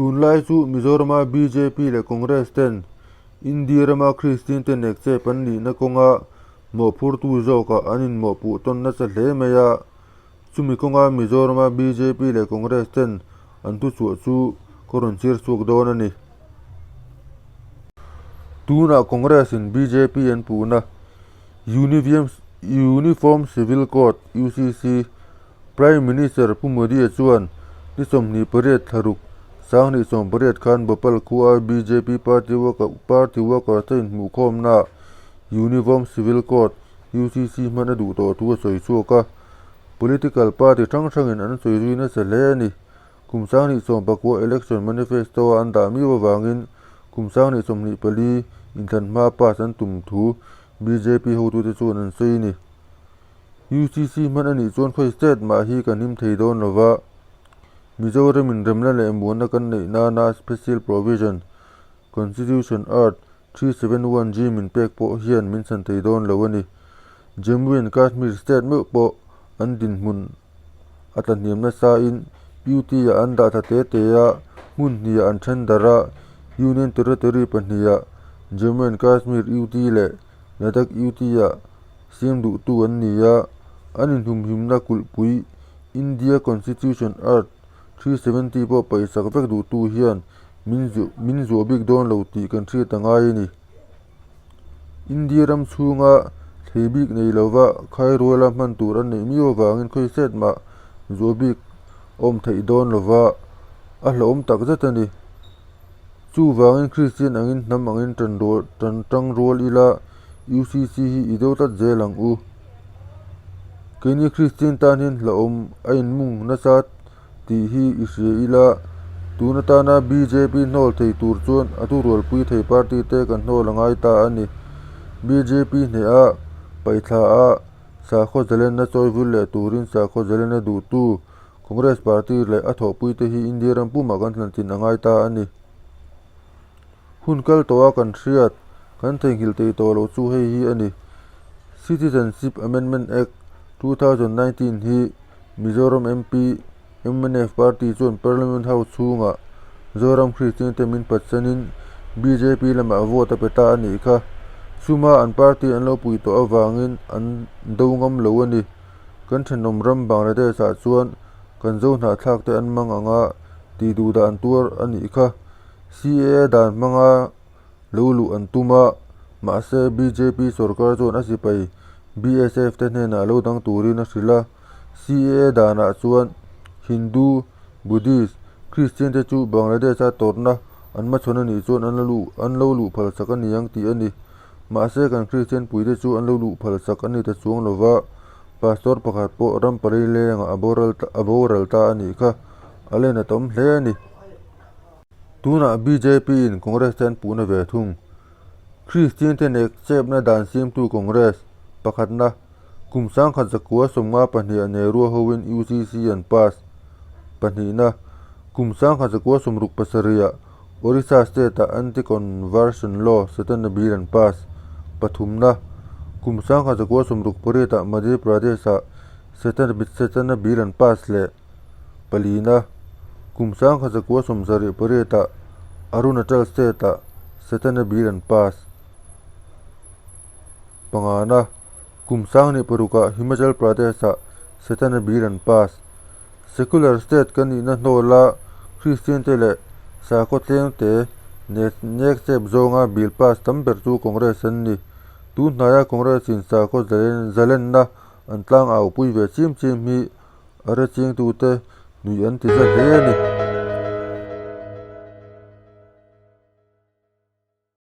Tunlai chu Mizorama bjp leh Congress ten India rama Kristian te nekchep an nihna kawnga mawhphurtu zawkah an inmawhpuh tawn nasa hle mai a. Chumi kawnga Mizorama bjp leh Congress ten an thuchhuah chu ka rawn chhiar chhuak dawn a ni. Tunah Congress in bjp an puhna Uniform Civil Code, UCC, Prime Minister Pu Modi-a chuan ni 28 thlaruk 2018 khan Bhopal khua bjp party worker party worker te inhmuhkhawmnaah Uniform Civil Code, UCC, hman a duh tawh thu a sawi chhuak a. Political party hrang hrangin an sawi zui nasa hle a ni. Kum 2019 election manifesto-a an dah miau avangin kum 2024 inthlan hmaa pass an tum thu bjp hotute chuan an sawi a ni. UCC hman a nih chuan khawi state mah hi kan him thei dawn lo va, Mizoram in remna leh muanna kan neih nana Special Provision, Constitution Art. 371G min pek pawh hian min chhan thei dawn lo a ni. Jammu and Kashmir state meuh pawh an dinhmun a tlahniam nasa in UT ah an dah tha te te a, hmun hnih ah an then darh a, Union Territory pahnih ah Jammu and Kashmir UT leh Ladakh UT ah siam duhtu an ni a, an inhumhimna kulhpui India Constitution Art. 370 pawh paihsak vek duhtu hian min min zuah bik dawn lo tih kan hriat a ngai a ni. India ram chhunga thlei bik nei lova khairuala hman tur a neih miau avangin khawi set mah zuah bik awm theih dawn lova a hlauhawm tak zet a ni. Chuvangin Kristian angin hnam angin tan rual tan tang rual ila UCC hi i do tlat zel ang u. Keini Kristian tan hian hlauhawm a inmung nasa tih hi i hria ila, tun atana bjp hnawl thei tur chuan a thurualpui thei party te kan hnawl a ngai ta a ni. Bjp hneha paihthla a sakhaw zalenna chawi vul leh turin sakhaw zalenna duhtu Congress party leh a thawhpuite hi India ram pumah kan thlan chin a ngai ta a ni. Hun kal tawha kan hriat, kan theihnghilh thei tawh loh chu hei hi a ni. Citizenship Amendment Act, 2019 hi Mizoram MP, mnf party chuan Parliament House chhungah Zoram Kristian te min phatsanin bjp lamah vote a pe ta a nih kha. Suma an party an lo pui tawh avangin an do ngam lo a ni. Kan thenawm ram Bangladesh ah chuan kan zo hnahthlak te an mang ang a tih duh dan tuar a nih kha. CAA dan hmanga lo luh an tum a, mahse bjp sorkar chuan a sipai BSF te hnenah lo dang turin a hrilh a. CAA danah chuan Hindu, Buddhist, Christian te chu Bangladesh a tawrhna an hmachhawn a nih chuan an lo luh phalsak a ni ang tih a ni. Mahse kan Kristian puite chu an lo luh phal sak a ni ta chuang lo va, Pastor pakhat pawh ram pali lengah a boral a boral ta a nih kha a len a tawm hle a ni. Tunah bjp in Congress te an puhna ve thung. Kristian te nek chepna dan siamtu Congress pakhatna kum 1952 ah Nehru hoin UCC an pass pahnihna kum 1967 ah Orissa State-ah Anti-Conversion Law Satana Bill an pass. Pathumna, kum 1968-ah Madhya Pradesh-ah Satana Bill an pass leh palina, kum 1978-ah Arunachal State-ah Satana Bill an pass. Pangana, kum 2006-ah Himachal Pradesh-ah Satana Bill an pass. Secular state kan nihna hnawla Kristian te leh sakhaw tleng te nek chep zawnga bill pass tam ber chu Congress an ni. Tun hnaia Congress in sakhaw zalenna an tlang au pui ve chim chim hi a re chingtute nuih an ti za hle a ni.